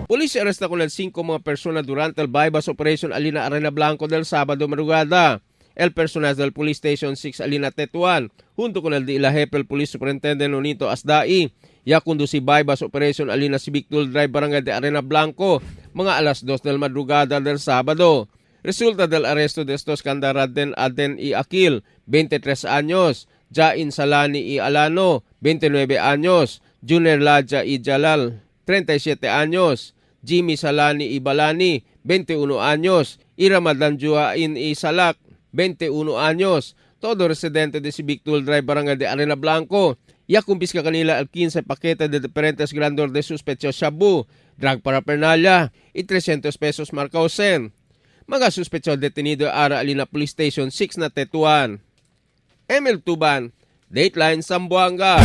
Polis arresta con el 5 mga persona durante el bypass operation Alina Arena Blanco del sábado madrugada. El personal del Police Station 6 Alina Tetuan, junto con el de la jefe el Police Superintendent Nonito Asdai, ya conduci bypass operation Alina Civic Tool Drive Barangay de Arena Blanco, mga alas 2 del madrugada del sábado. Resulta del arresto de estos Kandaraden Aden y Akil, 23 años, Jain Salani y Alano, 29 años, Junior Laja y Jalal, 37 años, Jimmy Salani y Balani, 21 años, y Ramadan Juain y Salak, 21 años, todo residente de Civic Tool Drive, Barangay de Arena Blanco. Ya kumpiska kanila al 15 paquete de diferentes grandor de sospechoso shabu, drug paraphernalia, y 300 pesos marcausen. Mga sospechoso detenido ara alina Police Station 6 na Tetuan. Emil Tuban, Dateline Zamboanga.